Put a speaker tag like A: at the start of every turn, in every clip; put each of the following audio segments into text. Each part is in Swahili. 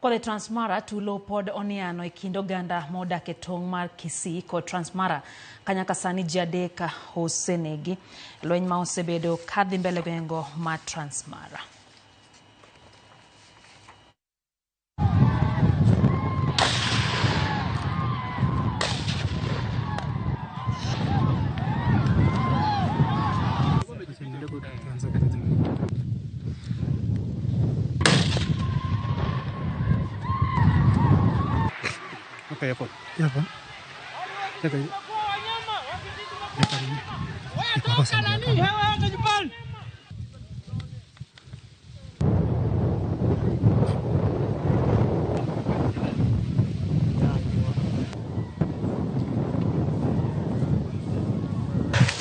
A: Kodhi Transmara tulo pod oniano e kind oganda modak e tong' mar Kisii kod Transmara kanyaka sani ji 3 osenegi. Lweny ma osebedo kadhi mbele gweng'go mar Transmara.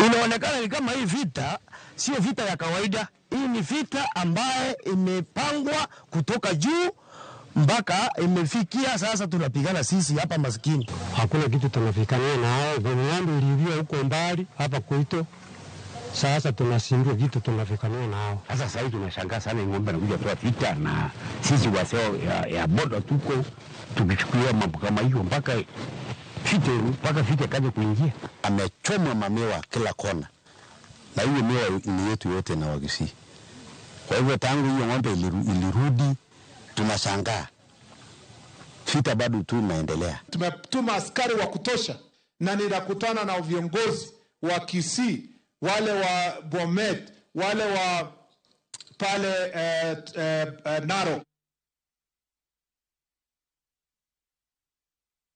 B: Inaonekana ni kama hii vita sio vita ya kawaida. Hii ni vita ambaye imepangwa kutoka juu mpaka imefikia sasa, tunapigana sisi hapa maskini.
C: Hakuna kitu tunafikania nao, ng'ombe iliibiwa huko mbali hapa kwetu. Sasa tunashindwa kitu tunafikania nao.
D: Sasa hivi tunashangaa sana, ng'ombe anakuja toa vita na sisi waseo ya boda tuko tukichukulia mambo kama hiyo mpaka vita kaje kuingia.
B: Amechoma mamiwa kila kona, na hiyo miwa ni yetu yote na Wakisii. Kwa hivyo tangu hiyo ng'ombe ilirudi tunashangaa vita bado tu inaendelea.
E: Tumetuma askari wa kutosha na ninakutana na viongozi wa Kisii, wale wa Bomet, wale wa pale Narok.